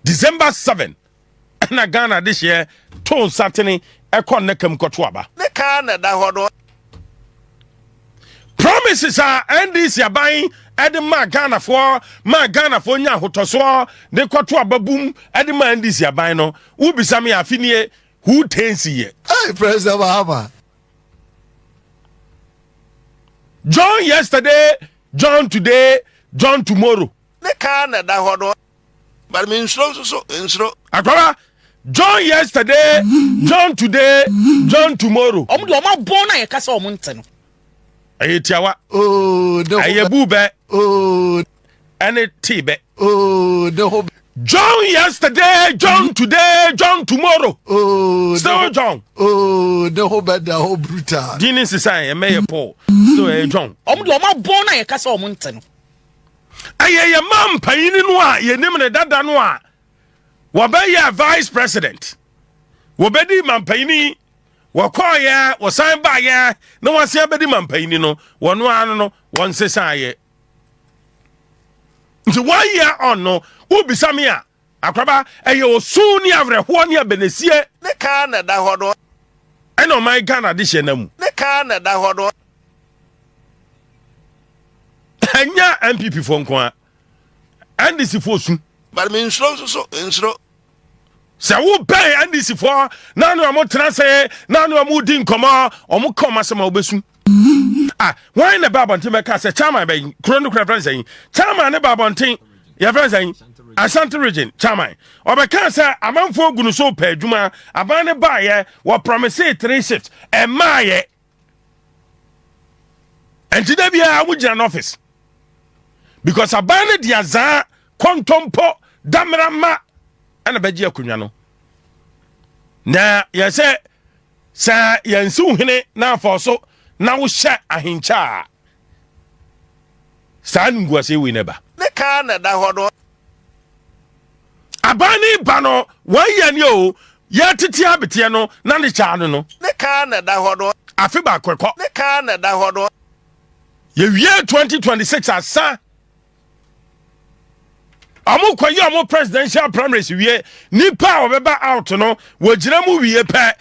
December 7 ɛna Ghana adehyeɛ to nsatene ɛkɔ nnɛkam kɔto aba. Ne kan na ɛda hɔ no. Promises a NDC aban ɛde maa Ghanafoɔ maa Ghanafoɔ nya ahotɔsoɔ de kɔto aba bum ɛde maa NDC aban no, wobisa me afe nie who tensi yɛ. Hey, President Mahama. John yesterday, John today, John tomorrow. Ne kan na ɛda hɔ no. But me nsuro nso so nsuro. Akwaba, John yesterday, John today, John tomorrow. Wɔn deɛ wɔn abɔn na yɛka sɛ wɔn nte no. Ɛyɛ tiawa. Oh, ne ho Ɛyɛ buu bɛ. Oh, Ɛne tii bɛ. Oh, ne ho. John yesterday, John today, John tomorrow. Oh, Still John. Oh, ne ho bɛ da ho brutal. Din ne sisan ɛmɛ yɛ Paul. Still ɛyɛ John. Wɔn deɛ wɔn abɔn na yɛka sɛ wɔn nte no. Ɛyɛ yɛn ma mpanyini no a yɛnim ne dada no a wɔbɛyɛ vice president, wɔbɛdi mampanyini, wɔkɔɔyɛ, wɔsan baayɛ na wɔasan abɛdi mampanyini no, wɔno ano no wɔnsesaayɛ. Nti one year on no, wobisa me a, akwaba, ɛyɛ osu ne awerɛhoɔ ne abɛnɛsie. Ne kan na ɛda hɔ no. Ɛna ɔman Ghana de hyɛ na mu. Ne kan na ɛda hɔ no. Ɛnyɛ NPP foɔ nko a, NDC foɔ su. But me nsuro nso so nsuro. Sɛ wobɛn NDC foɔ na ne ɔmo tena se na ne ɔmo di nkɔmɔ, ɔmo ka ɔmo asɛm a, wobɛsu. Ah, wɔn na ba abɔnten bɛka sɛ chairman bɛyi kuro no kura fɛn sɛn, chairman ne ba abɔnten yɛfrɛ sɛn, Ashanti Region chairman, ɔbɛka sɛ amanfoɔ gu no so pɛ adwuma. Aban ne baayɛ wɔ promise three shift, ɛmaayɛ. Nti da biara mo gyina n'office because aban no de azaa kɔntɔmpɔ damera ma ɛna bɛgye akonnwa no na yɛsɛ sɛ yɛnsiw hene na afɔ so na wohyɛ ahenkyɛ a saa nguase wei no ba. Ne kan na ɛda hɔ no. Aban ne ba no wɔn yɛ ne o yɛtete abeteɛ no na ne kyaa no. Ne kan na ɛda hɔ no. Afe baako ɛkɔ. Ne kan na ɛda hɔ no. Yɛwie 2026 asa, ɔmo kɔyɛ ɔmo presidential primaries wie, nipa a ɔbɛba out no wɔgyina mu wie pɛ,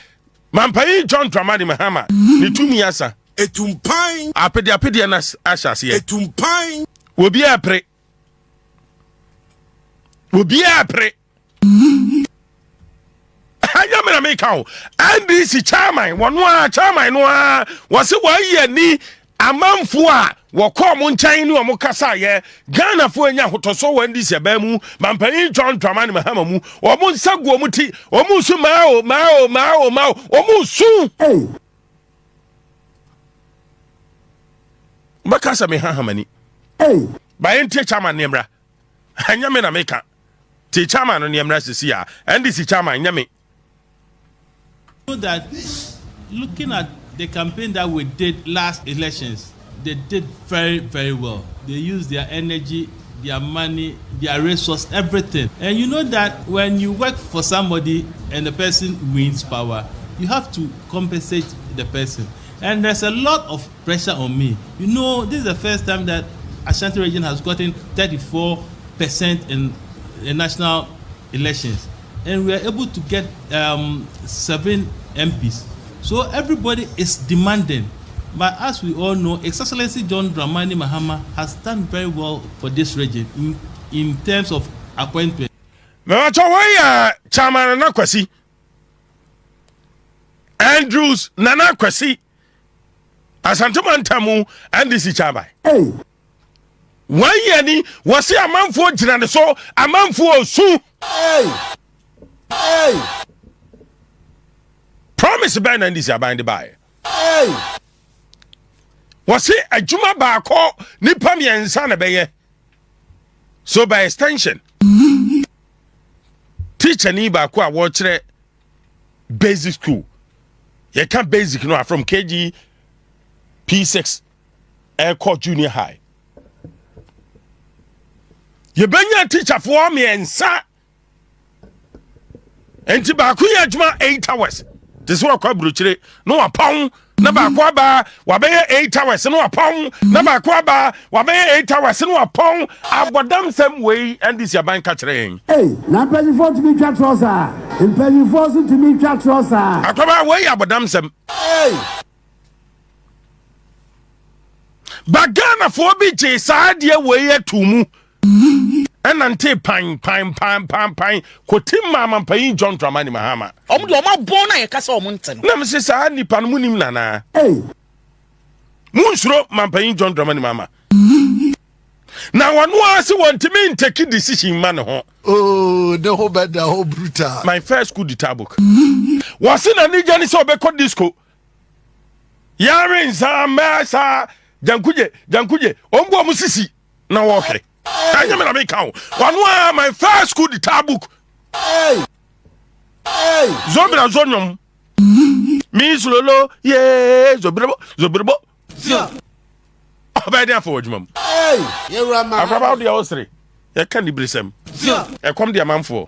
mampanyin John Dramani Mahama ne tumi asa. Etumpan. Apedeɛ apedeɛ no ahyɛ aseɛ. Etumpan. Obiara pere, obiara pere. Ɛnyɛ me na meka o, NDC chairman wɔno a chairman no a wɔse wɔayi ani amanfoɔ a wɔkɔ ɔmo nkyɛn ne ɔmo kasaeɛ, Ghanafoɔ anya ahotɔsoɔ wɔ NDC aban mu, mampanyin John Dramani Mahama mu, ɔmo nsa gu ɔmo ti, ɔmo nsu maa o maa o maa o maa o, ɔmo nsu. Bɛka sɛ meha hamani bayɛ ntie chairman nneɛmra. Ɛnyɛ me na meka, tie chairman no nneɛmra sisi a NDC chairman, nyɛ me. Know that looking at the campaign that we did last elections, they did very, very well. They used their energy, their money, their resource, everything. And you know that when you work for somebody and the person wins power, you have to compensate the person. And there's a lot of pressure on me. This is the first time that Ashanti Region has gotten 34% in the national elections. And we are able to get seven MPs. So everybody is demanding. But as we all know, His Excellency John Dramani Mahama has done very well for this region in terms of appointment. Mɛwatɔ wɔn yɛ chairman Nana Kwasi Andrews, Nana Kwasi, Asantuma ntamu NDC chairman. Wɔn yɛ ni wɔsi amanfoɔ gyina ne so, amanfoɔ su. Promise bɛn na NDC aban de baayɛ? Wɔsi adwuma baako nipa mmiɛnsa na bɛyɛ, so by extension teacher ni baako a wɔrekyerɛ basic school, yɛka basic no a from KG P6 ɛkɔ junior high, yɛbɛnya teacherfoɔ mmiɛnsa, nti baako yɛ adwuma 8 hours te sɛ wakɔ aburokyire na wapɔn. Na baako aba wabɛyɛ 8 hours na wapɔn. Na baako aba wabɛyɛ 8 hours na wapɔn. Abɔdamsɛm wei NDC aban ka kyerɛ yɛn. Ei, na mpanyinfoɔ tumi twa torɔ saa? Mpanyinfoɔ nso tumi twa torɔ saa? Akwaba, wei yɛ abɔdamsɛm. Ba Ghanafoɔ bi gyee saa adeɛ wei ato mu ɛnante pan pan pan pan pan kɔtim maa mampanyin John Dramani Mahama. Wɔn deɛ wɔn abɔn no a yɛka sɛ wɔn nte no. Na mese saa nipa no munim nanaa. Ei. Munsuro mampanyin John Dramani Mahama. Na wɔn ara se wɔntumi nteki decision ma ne ho. Oh, ne ho bɛda hɔ brutal. My first coup d'etat book. Wɔse n'anigye ne sɛ ɔbɛkɔ disco. Yare nsa mmaa saa gyankugye gyankugye wɔn bu wɔn sisi na wɔhwɛ. Ɛnyɛ mi na mi ka o. Wɔn a my first coup d'etat book. Zobira zonyom. Mi slolo yee zobirebo zobirebo. Ɔbɛyɛ den afɔ wɔ adwuma mu. Akoraba wo deɛ ɔsere. Yɛka niberesɛm. Ɛkɔm de amanfoɔ.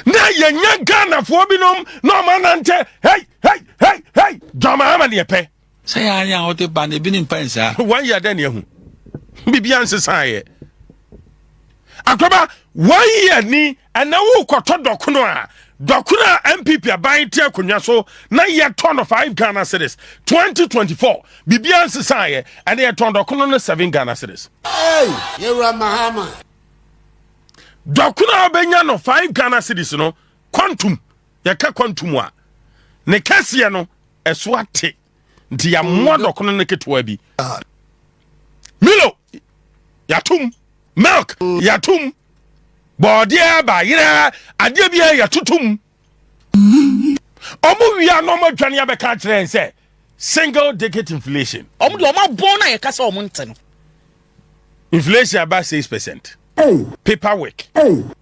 Na yɛnya Ghanafoɔ binom na ɔma nante hei hei hei hei John Mahama ne yɛpɛ. Sɛ yɛn anya a wɔde ba no ebi ne mpa nsaa. One year dɛn ne ahu biribiara nsesaeɛ. Akwaba one year ni ɛnɛ wokɔtɔ dɔkono a dɔkono a NPP aban te akonnwa so na yɛtɔ no 5 Ghana cedis 2024 biribiara nsesaeɛ ɛnɛ yɛtɔn dɔkono no 7 Ghana cedis. Hey, Yewura Mahama. Dɔkono a wobɛnya no 5 Ghana cedis no quantum yɛka quantum a ne kɛseɛ no ɛso ate nti yɛamoa dɔkono no ketewa bi milo yɛatom milk yɛatom bɔɔdeɛ bayerɛ adeɛ biara yɛtotom ɔmo wia na ɔmo adwane abɛka akyerɛ yɛn sɛ single digit inflation. Ɔmo deɛ ɔmo abɔn no a yɛka sɛ ɔmo nte no. Inflation aba 6%. Paperwork. Ɛda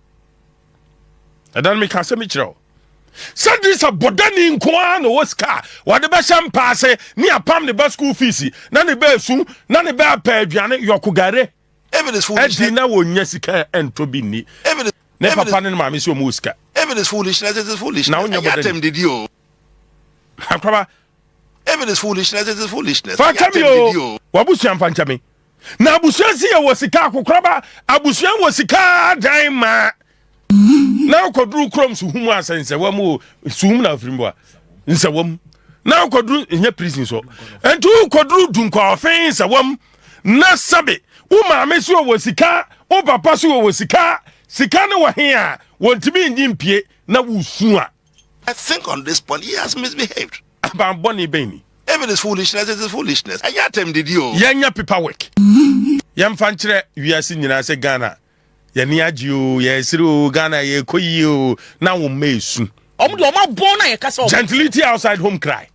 no meka asɛm kyerɛ wo sɛ de sɛ bɔdani nko ara na ɔwɔ sika a wɔde bɛhyɛ mpa ase ne apam ne ba school fees na ne ba esu na ne ba apɛ aduane yɔko gare ɛdi na wɔnya sika ɛntɔ bi nni ne papa ne ne maame sɛ ɔmo wɔ sika na wonyɛ bɔdani akwaba fa kyɛ me o wabusua mfa nkyɛ me Na abusua si yɛ wɔ sika akokoraba abusua wɔ sika dan ma na akɔduru kurom suhum asɛ nsɛwa mu o suhum na afiri mu a nsɛwa mu na akɔduru nyɛ prison so nti wokɔduru dunkwaɔfen nsɛwa mu na sɛbe wo maame so wɔ sika wo papa so wɔ sika sika ne wɔ he a wɔntumi nyi mpie na wosu a. I think on this point he has misbehaved. Aban bɔne bɛn ni? If it is foolishness, it is foolishness. Ɛnyɛ atɛm didi o. Yɛnyɛ paper work. Yɛmfa nkyerɛ wiase nyinaa sɛ Ghana yɛni agye o, yɛsere o, Ghana yɛkɔ yie o, na wo mma esu. Wɔn deɛ wɔn abɔn na yɛka sɛ wɔn. Gentility outside home cry.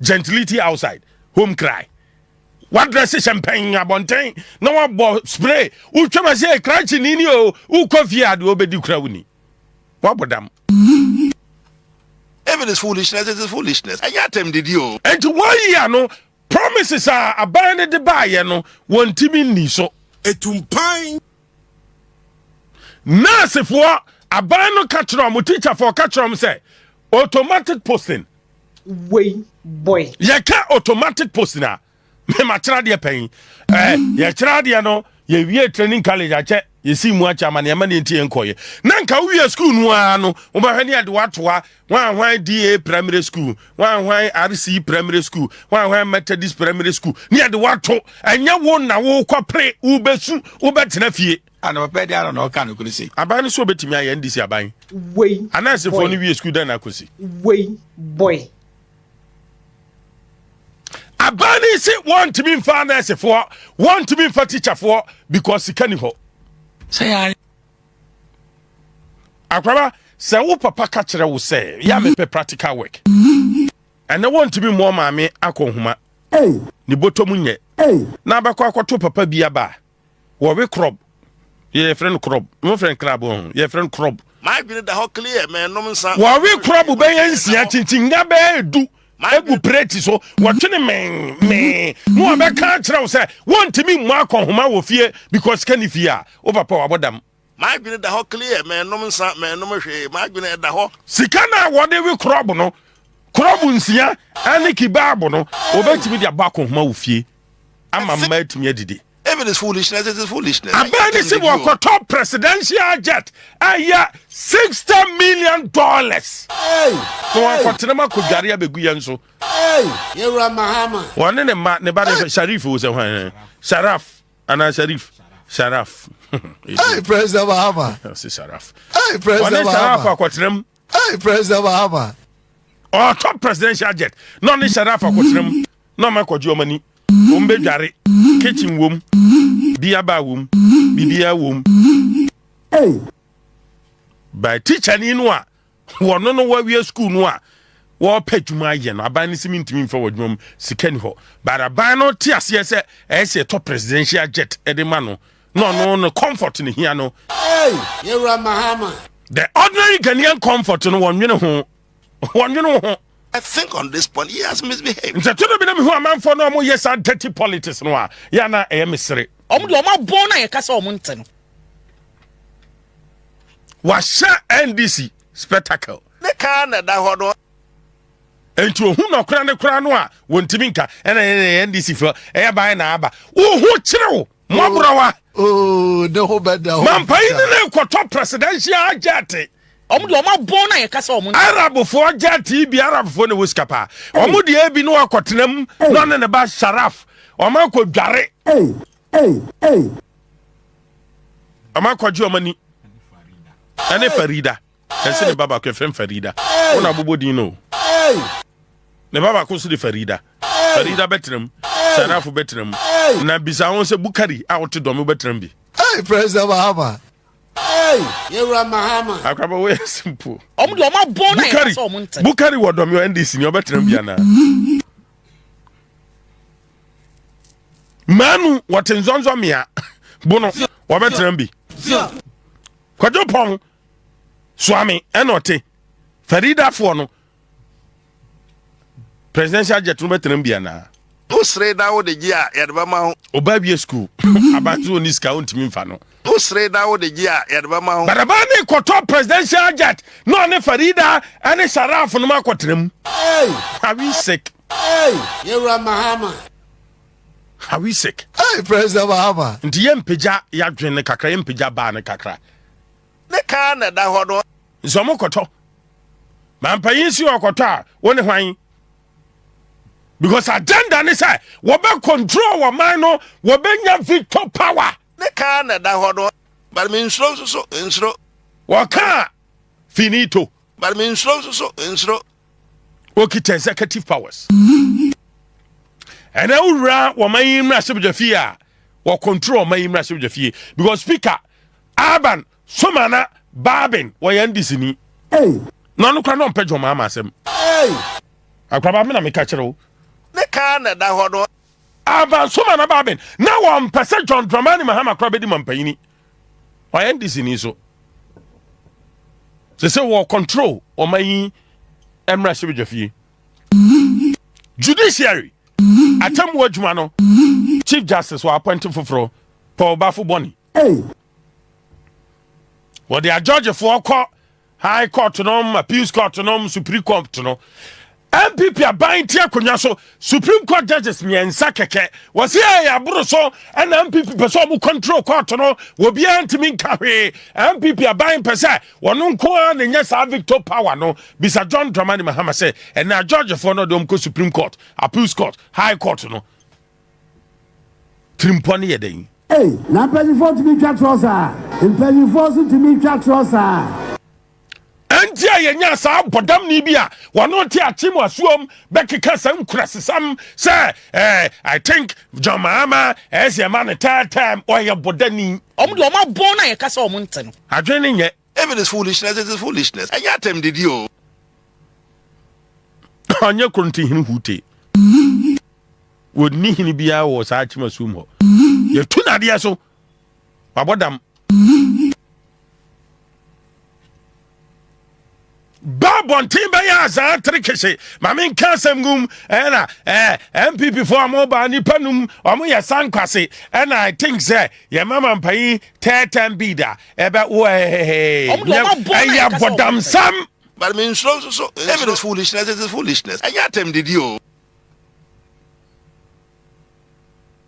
Gentility outside home cry. Wadrɛse hyɛmpɛn abɔnten na wabɔ spray. Wotwam ase krakye ni ni o, wokɔ fie a deɛ wobɛdi kura wo ni. Wabɔ dam. If it is foolishness, it is foolishness. Ɛnyɛ atɛm didi o. Enti one year no, promises a aban no de baayɛ no, wɔntumi nni so. Etumpan. Nursefoɔ, aban no ka kyerɛ wɔn, teacherfoɔ ka kyerɛ wɔn sɛ, automatic posting. Wei boy. Yɛka automatic posting a, me ma kyerɛ adeɛ pɛn. Eh, yɛkyerɛ adeɛ no, yɛwie training college akyɛ, yɛsii mu akyɛ ama nneɛma ne nti yɛnkɔyɛ. Na nka wowie school no ara no, wobɛhwɛ ne yɛde woatoa hwan hwan DA primary school, hwan hwan RC primary school, hwan hwan Methodist primary school, ne yɛde woato. Ɛnyɛ wo na wokɔpere, wobɛsu, wobɛtena fie. Ana papa de ara na ɔka no koro sei. Aban no so obetumi ayɛ NDC aban. Wei Anɛɛsefoɔ no wie sukuu dɛn na akosi? Wei boy. Aban no se wɔntumi mfa anɛɛsefoɔ, wɔntumi mfa tikyafoɔ because sika ni hɔ. Sɛ yɛ Akwaba, sɛ wo papa ka kyerɛ wo sɛ yɛ a mepɛ practical work. Ɛnɛ wɔntumi mmoa maame akɔ nhoma. Ne bɔtɔ mu nyɛ. Na abɛkɔ akɔto papa bi aba a. Wɔwe krɔb. Yɛfrɛ no krɔb. Mofrɛ no krab ho. Yɛfrɛ no krɔb. M'adwene da hɔ clear, mɛnnom nsa. Wɔwe krɔb bɛyɛ nsia, kyinkyinnga bɛyɛ du egu preti so. Wɔtwe no mee mee. Na wɔbɛka akyerɛ wo sɛ wontumi mmɔ akɔnhoma wɔ fie because sika ni fie a, wo papa wabɔ dam. M'adwene da hɔ clear, mɛnnom nsa, mɛnnom hwee. M'adwene ɛda hɔ. Sika no a wɔde we krɔb no, Krɔbo nsia ne kibaabo no, wɔbɛtumi de abɔ akɔnhoma wɔ fie ama mma atumi adidi. If it is foolishness, it is foolishness. Abɛn ne sɛ wɔkɔtɔ presidential jet ɛyɛ $60 million. Na wɔakɔtena mu akɔdware abɛgu yɛn so. Yɛwura Mahama. Wɔne ne mma ne ba ne Sharif wo sɛ hwan Sharaf anaa Sharif Sharaf. Hey, President Mahama. Ɔse Sharaf. Hey, President Wɔne Sharaf Mahama. akɔtena mu. Hey, President Mahama. Ɔtɔ presidential jet na ɔne Sharaf akɔtena mu na ɔma akɔgye ɔma ni. Wɔn bɛdware kitchen wom, bia ba wom, biribiara wom. Hey. By teacher ni no a wɔno no wawie school no a wɔpɛ adwuma ayɛ no, aban no sɛ mentumi mfa wɔ adwuma mu, sika ni hɔ, but aban no te aseɛ sɛ ɛyɛ sɛ ɛtɔ presidential jet de ma no na ɔno no comfort ne hia no. Hey, Yɛwura Mahama. The ordinary Ghanaian comfort no, wɔnwene ho, wɔnwene ho. I think on this point he has misbehaved. Nti ɛto no bi na mehu amanfoɔ no ɔmo yɛ saa dirty politics no a, yɛ ana ɛyɛ mesere. Ɔmo deɛ ɔmo abɔn no a yɛka sɛ ɔmo nte no. Wahyɛ NDC spectacle. Ne kaa na ɛda hɔ no. Nti ohun nɔkora ne kora no a wɔntumi nka ɛna ɛna NDC fo ɛyɛ ban na aba wohu kyerɛw mmɔborɔwa. Oh, ne ho bɛda hɔ. Mampayi ne ne kɔtɔ presidential jet. Ɔmo deɛ ɔmo abɔn no a yɛka sɛ ɔmo nte. Arabfoɔ jet yi bi, Arabfoɔ na ɛwɔ sika paa, ɔmo deɛ bi ne wakɔtena mu na ɔne ne ba Sharaf ɔmo akɔ dware. Hey, hey, hey. Ɔmo akɔgye ɔmo ani ɛne Farida ɛsɛ ne ba baako ɛfɛn Farida wɔn abobɔ din no, ne ba baako nso de Farida. Farida bɛtena mu, Sharaf bɛtena mu, na bisa wɔn sɛ Bukari a wɔte dɔm bɛtena mu bi. Hey, President Mahama. Hey, Yɛwura Mahama. Akraba wo yɛ simple. Ɔmo deɛ ɔmo abɔn no a yɛka Bukari sɛ ɔmo nte. Bukari wɔ dɔm yɛ NDC ni, ɔbɛtena mu bi anaa? Manu wɔte nzɔnzɔ mmea bono, wɔbɛtena mu bi? Kwadwo Pɔn Suame ɛna ɔte Faridafoɔ no presidential jet no bɛtena mu bi anaa? Wosere na wode gye a, yɛde bɛma wo. Ɔba wie school, aba so ɔni sika, ɔntumi mfa no. Wosere na wode gye a, yɛde bɛma wo. Baraba ne kɔtɔ presidential jet na ɔne Farida ɛne Sharaf no ma akɔtena mu. Are we sick? Hey, Yɛwura Mahama. Are we sick? Hey, President Mahama. Nti yɛmpagya yɛadwene no kakra, yɛmpagya baa no kakra. Ne kaa na ɛda hɔ no. Nso ɔmo kɔtɔ mampanyin si ɔkɔtɔ a, wo ne hwan? Because agenda ne sɛ wɔbɛ control wɔ man no, wɔbɛnya veto power. Ne kaa na ɛda hɔ no. But me nsuro nso so nsuro. Wɔka finito. But me nsuro nso so nsuro. Okita executive powers. Ɛnna wura wɔn yi mmarahyɛbadwa fie a, wɔ control wɔn yi mmarahyɛbadwa fie because Speaker Alban Sumana Bagbin wɔyɛ NDC ni. Hey. Na ɔno kora na ɔmpɛ John Mahama asɛm. Hey. Akwaba mi na meka kyerɛ wo. Ne kaa na ɛda hɔ no. Alban Sumana Bagbin na wɔmpɛ sɛ John Dramani Mahama kora bɛdi mampanyini. Ɔyɛ NDC ni so. Sɛ wɔ control wɔn yi mmarahyɛbadwa fie. Judiciary atemmu adwuma no, Chief Justice wɔ appoint foforɔ, Paul Bafo Bɔne. Hey. Wɔde ajɔgyefoɔ kɔ High Court nom, Appeals Court nom, Supreme Court no. NPP aban ti akonnwa so, Supreme Court judges mmiɛnsa kɛkɛ wɔsi ɛyɛ aboro so, ɛna NPP pɛ sɛ ɔmo control court no, obiara ntumi nka hwee. NPP aban pɛ sɛ wɔn nko ara na nya saa veto power no. Bisa John Dramani Mahama sɛ ɛna ajɔgyefoɔ no de ɔmo kɔ Supreme Court, Appeals Court, High Court no, tirimpɔ no yɛ dɛn? Hey, na mpanyinfoɔ tumi twa torɔ saa? Mpanyinfoɔ nso tumi twa torɔ saa? Ɛnti a yɛnya saa bɔdamni bi a wɔno te akye mu asuom bɛkeka saa nkurasesɛm sɛ I think John Mahama ɛyɛ sɛ ɛma no third term, ɔyɛ bɔdani. Ɔmo deɛ ɔmo abɔn no a yɛka sɛ ɔmo nte no. Adwene ne nyɛ. If it is foolishness, it is foolishness. Ɛnyɛ atɛm didi o. Ɔnyɛ korontihene hute. Wɔnni hene biara wɔ saa akyem asuom hɔ. Yɛtu nadeɛ so. Wabɔ dam. Ba abɔnten bɛyɛ azaa tere kese maame nka asɛm gum, ɛna NPP fo a mo ba nipa num ɔmo yɛ sankwase, ɛna I think sɛ yɛ mama mpanyin third term bid a ɛbɛ wo Ɔmo deɛ ɔmo abɔ na ɛyɛ yɛka sɛ ɔmo nte. bɔdamsam. But me nsuro nso so. If it is foolishness, it is foolishness. Ɛnyɛ atɛmdidi o.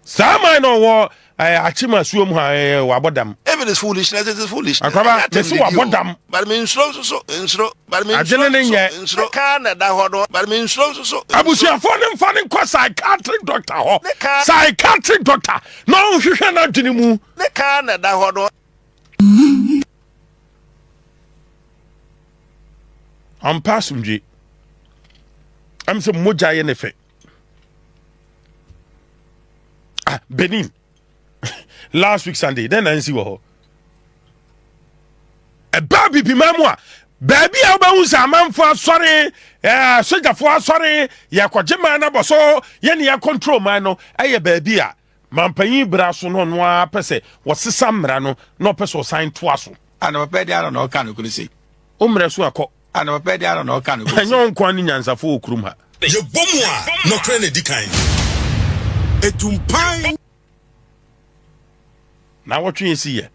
Saa man na ɔwɔ ɛɛ akyem asuo mu ha ɛɛ wabɔ dam. If it is foolishness, it is foolishness. Akwaba mesi wabɔ dam. But me nsuro nso so nsuro. But me nsuro nso so nsuro. Kaa na ɛda hɔ no. But me nsuro nso so. Abusuafoɔ no nfa ne nkɔ psychiatric doctor hɔ. Psychiatric doctor na ɔnhwehwɛ n'adwene mu. Ne kaa na ɛda hɔ no. Ɔmpɛ asomdwe. Ɛm sɛ mogya yɛ ne fɛ. Ah, Benin. Last week Sunday, dɛn na nsi wɔ hɔ? Ɛbaa bibima mu a, baabi a wobɛhu sɛ amanfo asɔre, eh, sogyafo asɔre, yɛkɔgye man no abɔ so, yɛne yɛ control man no, ɛyɛ baabi a mampanyin bra so no ɔno ara pɛ sɛ wɔsesa mmara no na ɔpɛ sɛ ɔsan toa so. Ana papa de ara na ɔka no koro sei. Wo mmerɛ so akɔ. Ana papa de ara na ɔka no koro sei. Ɛnyɛ wo nko ara ne nyansafo wɔ kurom ha. Yɛbɔ mu a, nɔkorɛ na ɛdi kan. Etumpan. Naawɔtwe yɛ si yɛ.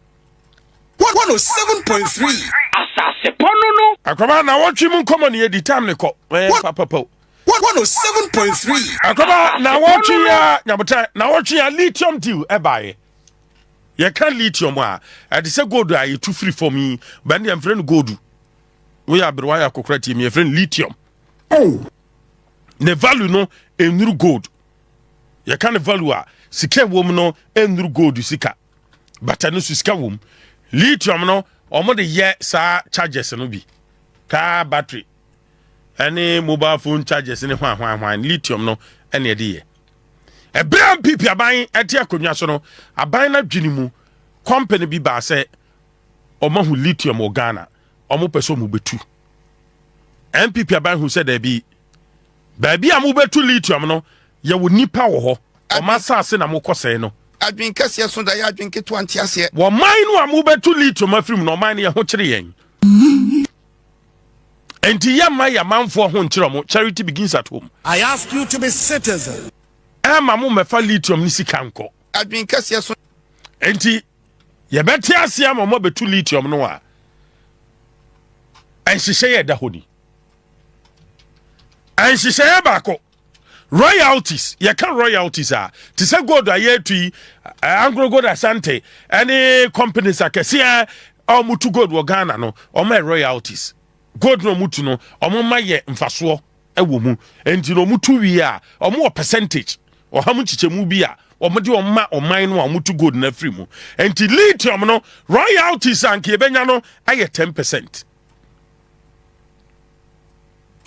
107.3. Asase pɔ no no. Akwaba naawɔtwe mu nkɔmɔ ne yɛdi time ne kɔ. Ɛɛ papapao. 107.3. Akwaba naawɔtwe ya nyabotan naawɔtwe ya lithium deal ɛbaeɛ. Yɛka lithium a ɛde sɛ gold a yɛtu firi fam yi bɛn deɛ mfrɛ no gold. Woyɛ aberewa yɛ akɔkora tie mi yɛfrɛ no lithium. Hey. Ne value no nnuru gold. Yɛka ne value a sika ɛwɔ mu no nnuru gold sika. But ɛno nso sika wɔ mu. Lithium no wɔn de yɛ saa chargers no bi. Car battery ɛne mobile phone chargers ne hwan hwan hwan lithium no ɛne ɛde yɛ. Ɛberɛ a NPP aban ɛte akonnwa so no aban no adwene mu company bi baa sɛ wɔn ahu lithium wɔ Ghana wɔn pɛ sɛ wɔn bɛtu. NPP aban hu sɛ daabi, baabi a mobɛtu lithium no, yɛwɔ nnipa wɔ hɔ, wɔn asase na mokɔ sɛe no. Adwene kɛseɛ so daeɛ adwene ketewa nte aseɛ. Wɔ man no a mobɛtu lithium afiri mu no, ɔman no yɛn ho kyere yɛn. Enti yɛmma yɛn amanfoɔ ho nkyerɛ wɔn. Charity begins at home. I ask you to be citizen. Ɛma mo mmɛfa lithium ne sika nkɔ. Adwene kɛseɛ so. Enti yɛbɛte aseɛ ama wɔn abɛtu lithium no a, nhyehyɛeɛ ɛda hɔ ni. Nhyehyɛeɛ baako, royalties, yɛka royalties a, te sɛ gold a yɛretu yi, eh, Anglo Gold Asante ɛne companies akɛseɛ a wɔtu gold wɔ Ghana no, wɔn yɛ royalties. Gold no wɔtu no, wɔn ma yɛ mfasoɔ. wɔ mu. Enti na wɔtu wie a, wɔwɔ percentage, ɔha mu nkyekyɛmu bi a wɔde wɔn ma ɔman no a wɔtu gold no afiri mu. Enti lithium no, royalties a nka yɛbɛnya no yɛ 10 percent.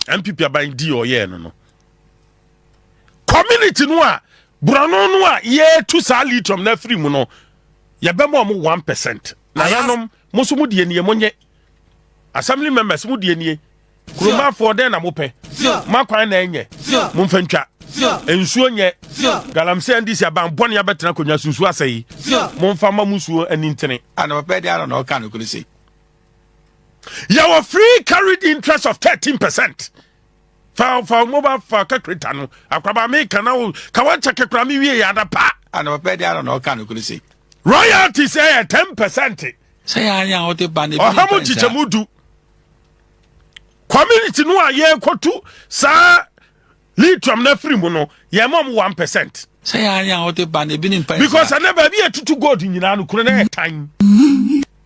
NPP aban di ɔyɛɛ no no. Community no a borɔno no a yɛtu saa lithium no afiri mu no, yɛbɛma wɔn 1 percent. Nananom, mo nso mo deɛ nie, monyɛ. Assembly members, mo deɛ nie. Kuromanfoɔ dɛn na mopɛ? Mo akwan na ɛnyɛ. Momfa ntwa. Nsuo nyɛ. Galamsey NDC aban bɔne abɛtena akonnwa so nsuo asɛe. Momfa mma mo nsuo ani ntene. Ana papa de ara na ɔka no koro sei. Yɛwɔ free carried interest of 13 percent. Fa fa mobile fa calculator no. Akwaba me ka na wo ka wa check kora me wie ya da pa. Ana papa de ara na ɔka no koro sei. Royalties ɛyɛ 10 percent. Sɛ yɛ anya ɔde ba ne bi. Ɔha mu nkyekyɛmu du. Community no a yɛrekɔtu saa lithium no afiri mu no yɛma mu 1%. Sɛ yɛ anya ɔde ba ne bi ne mpa. Because ɛnɛ baabi yɛ tutu gold nyinaa no kuro no yɛ tan.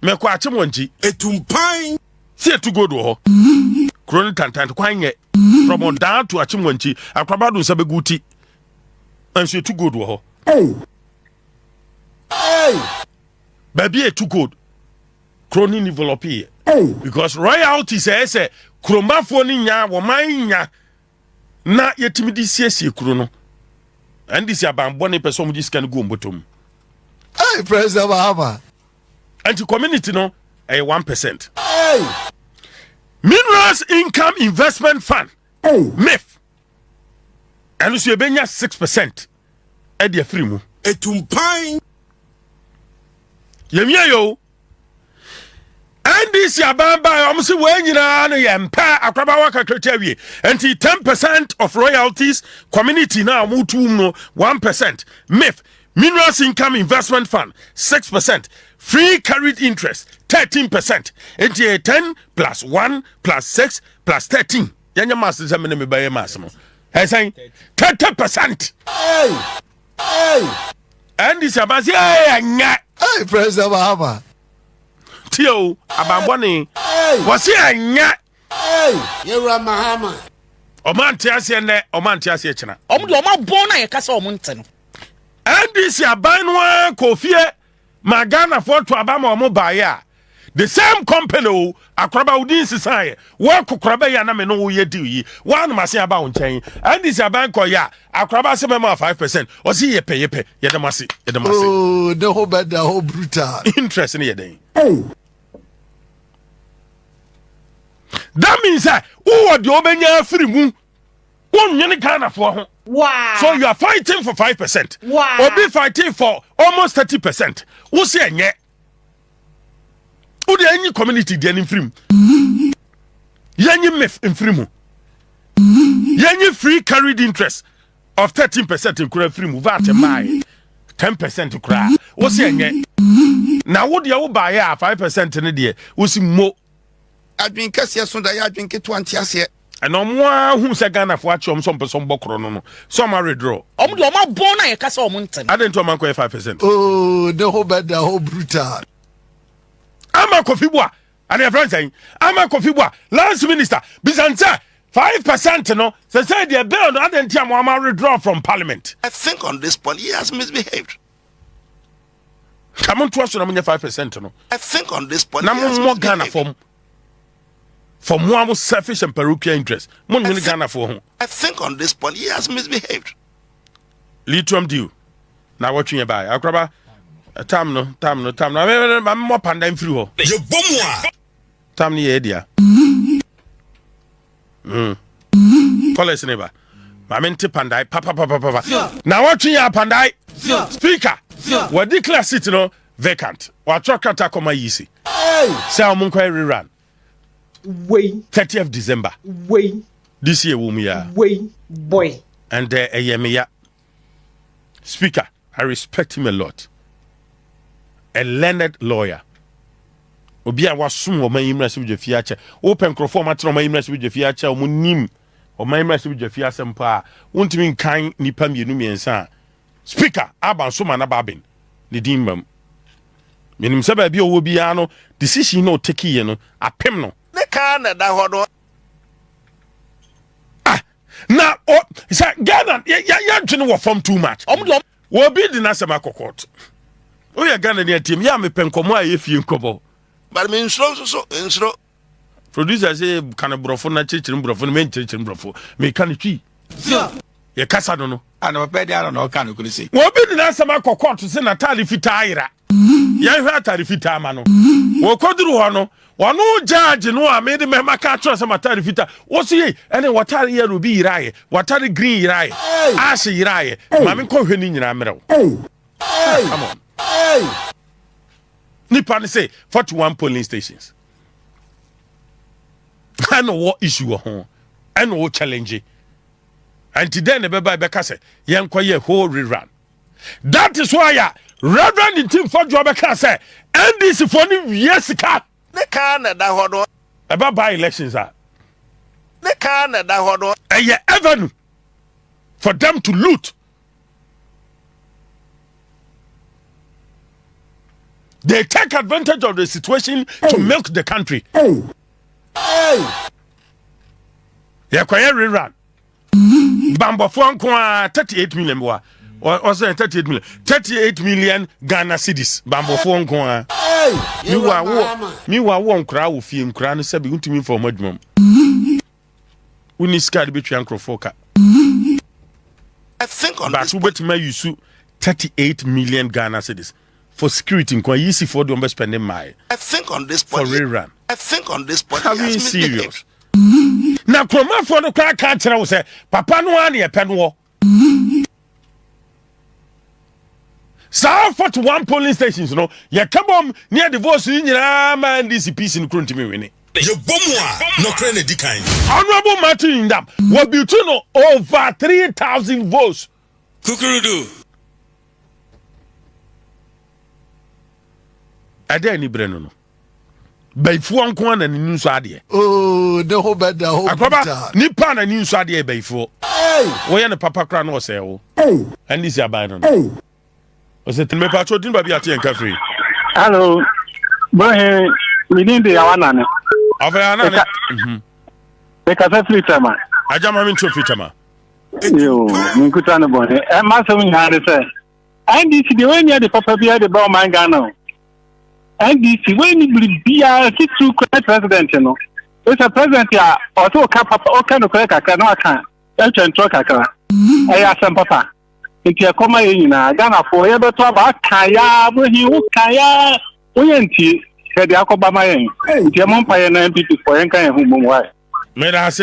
Mɛkɔ akyem wɔn nkyi. Etumpan. Sɛ yɛtu gold wɔ hɔ. Kuro no tantan kwan nyɛ. From ɔdaa to akyem wɔn nkyi. Akoraba do nsa bɛgu ti. Nso yɛtu gold wɔ hɔ. Hey. Hey. Baabi yɛtu gold. Kuro no develop yɛ. Because royalties ɛyɛ sɛ kuromafoɔ no nya wɔman nya na yɛtumi de siesie kuro no. NDC abanbɔne pɛ sɛ wɔn gye sika no gu wɔn bɔtɔ mu. Hey, President Mahama. Nti community no ɛyɛ 1%. Hey. Minerals Income Investment Fund. Hey. MIF. Ɛno nso yɛbɛnya 6% ɛde afiri mu. Etumpan. Yɛmia yɛ o. NDC aban baa wɔn sɛ wɔn nyinaa no yɛ mpɛ akorabawa kakra awie. Nti 10% of royalties community na wɔn tu mu no 1% MIF Minerals Income Investment Fund 6% free carried interest 13%. Enti ɛyɛ 10 plus 1 plus 6 plus 13. Yɛnyɛ maths sɛ me ne me bɛyɛ maths no. Ɛsɛn 30%. Hey! Hey! NDC aban sɛ ɛyɛ ɛnyɛ. Hey, President Mahama. Tie o, abanbɔne. Wɔse ɛnyɛ. Hey, Yewura Mahama. Ɔma nte aseɛ nnɛ, ɔma nte aseɛ kyena. Ɔmo deɛ ɔmo abɔn no a yɛka sɛ ɔmo nte no. NDC aban no ara kɔ fie ma Ghanafoɔ to aba ma ɔmo baeɛ a, the same company o, akoraba wo din nsesaeɛ, wo akokoraba yi a na me ne wo yɛ deal yi, woanom ase aba wo nkyɛn. NDC aban kɔeɛ a, akoraba se mɛma wo 5%, ɔse yɛpɛ yɛpɛ, yɛda mo ase, yɛda mo ase. Oh, ne ho bɛda hɔ brutal. Interest no yɛ dɛn? Hey. That means sɛ wowɔ deɛ wobɛnya afiri mu, wonnwene Ghanafoɔ ho. So you are fighting for 5%. Obi fighting for almost 30%. Wo se ɛnyɛ. Wode anyi community deɛ no mfiri mu. Yɛnyi MIF mfiri mu. Yɛnyi free carried interest of 13% nkura mfiri mu. VAT mmaeɛ 10% koraa. Wo se ɛnyɛ. Na wo deɛ wo baeɛ a 5% no deɛ wo si mo. Adwene kɛseɛ so da yɛ adwene ketewa nte aseɛ. Ɛna ɔmo ara hu sɛ Ghanafoɔ akye ɔmo sɛ ɔmo pɛ sɛ ɔmo bɔ korɔ no no sɛ ɔmo awedraw. Ɔmo deɛ ɔmo abɔn no a yɛka sɛ ɔmo nte no. Adɛn nti ɔmo ankɔyɛ 5%? Oh, ne ho bɛda hɔ brutal. Ama Kofi Boa, ana yɛfrɛ no sɛn? Ama Kofi Boa, lands minister, bisa no sɛ 5% no, sɛ sɛ deɛ bill no adɛn nti a mo ama withdraw from parliament? I think on this point he has misbehaved. Ka mo ntoa so na monyɛ 5% no. I think on this point na he has mommɔ Ghana misbehaved. fam for mo a mo selfish and parochial interest. Mo nwene Ghana foɔ ho. I think on this point he has misbehaved. Lithium deal na wɔtwe yɛ baeɛ. Akoraba tam no tam no tam no mmɔ panda mfiri hɔ. Yɛbɔ mu a. Tam no yɛ adua. Mm. Kɔlɛs ne ba. Maame nte pandae papapapapa. Na wɔtwe yɛ apandae. Speaker. Wɔ declare seat no vacant. Wɔatwerɛ krataa kɔma yi si. Sɛ wɔn nkɔ rerun. Wei. 30th December. Wei. This year wɔ mu ya. Wei boy. And ɛyɛ me ya. Speaker, I respect him a lot. A learned lawyer. Obi a wasom ɔman yi mmarahyɛ badwa fie akyɛ. Wopɛ nkurɔfoɔ a wɔatena ɔman yi mmarahyɛ badwa fie akyɛ a wɔnim ɔman yi mmarahyɛ badwa fie asɛm paa. Wontumi nkan nnipa mmienu mmiɛnsa a Speaker Alban Sumana Bagbin ne din mma mu. Menim sɛ baabi a ɔwɔ biara no decision na ɔtekiiɛ no apem no. Ne kan na ɛda hɔ no. Ah, na o sɛ Ghana yɛdwene wɔ fam too much. Ɔmo de ɔmo. Obi de n'asɛm akɔ court. Woyɛ Ghana ni atim yɛ a mepɛ nkɔmmɔ a ɛyɛ fie nkɔmmɔ. But me nsuro nso so nsuro. Producer sɛ ka no borɔfo na kyerɛkyerɛ mu borɔfo no menkyerɛkyerɛ mu borɔfo meka no twi. Yɛ kasa no no. Ana papa di ara na ɔka no koro se. Obi de n'asɛm akɔ court sɛ n'ataade fitaa ayera. Yɛnhwɛ atade fitaa ma no. Wɔkɔduru hɔ no, ɔno gyaagye no a mede mɛma ka kyerɛ sɛ m'atade fitaa. Wɔso yei, ɛne wɔtare yellow bi yeraeɛ, wɔtare green yeraeɛ, ash yeraeɛ. Ma menkɔhwɛ ne nyinaa mmerɛ wo. Ah, come on. Nipa no se 41 polling stations. Ɛna wɔ issue wɔ ho. Ɛna wɔ challenge. Ɛnti dɛn na ɛbɛba ɛbɛka sɛ yɛnkɔyɛ whole rerun. That is why a Reverend Ntim Fodjour bɛka sɛ NDC foɔ no wie sika. Ne kan na ɛda hɔ no. Ɛba by elections a. Ne kan na ɛda hɔ no. Ɛyɛ avenue for them to loot. They take advantage of the situation hey. to milk the country. Hey. Hey. Yɛkɔyɛ rerun. Bambɔfoɔ nko ara 38 million wa ɔsɛ 38 million 38 million Ghana cedis bambɔfoɔ nko ara. Miwa wo miwa wo nkoraa wɔ fie nkoraa no sɛbi ntumi nfa wɔn adwuma mu. Wonni sika de bɛtua nkurɔfoɔ ka. But wobɛtumi ayusu 38 million Ghana cedis for security nko a yisi foɔ de wɔn bɛ spend mmaeɛ. I think on this For point, rerun. I think on this point, Are he we has misbehaved. serious? Na kuromafoɔ no koraa ka kyerɛ wo sɛ papa no ara ne yɛpɛ noɔ. Saa 41 polling stations no yɛka bom ne yɛde votes no nyinaa ma NDC PC no kuro ntumi nwene. Yɛbɔ mu a, nɔkorɛ na ɛdi kan. Honorable Martin Ndam wɔ built no over 3,000 votes. Kukurudu. Ɛdɛ ani berɛ no no. Bayifoɔ nko ara na n'ani nsɔ adeɛ. Oh, ne ho bɛda hɔ Akɔba, brutal. nipa a n'ani nsɔ adeɛ yɛ bayifoɔ. Hey! Woyɛ no papa koraa na ɔsɛe wo. Hey! NDC aban no no. Hey! Ɔsɛ mepatwo din baabi ate yɛn ka firi. Hello, Brohe, me din de Yawa Nane. Ɔfɛ Anane. Mekasa firi Tɛma. Agya ma me ntuo firi Tɛma. Yo, menkuta no bɔne. Ɛ m'asɛm nyinaa ne sɛ, NDC deɛ wɔnni ade papa biara de ba ɔman Ghana o. NDC wɔnni biribiara titiriw koraa president no. Sɛ president a ɔsɛ ɔka papa ɔka nokorɛ kakra na waka atwa ntorɔ kakra. Ɛyɛ asɛm papa. Nti ɛkɔma yɛn nyinaa Ghanafoɔ yɛbɛto aba aka yaa bohin wo ka yaa woyɛ ntie hwɛ deɛ akɔba ma yɛn. Nti ɛmɔ mpa yɛn na NPP foɔ yɛnka yɛn ho mmom wae. Meda ase.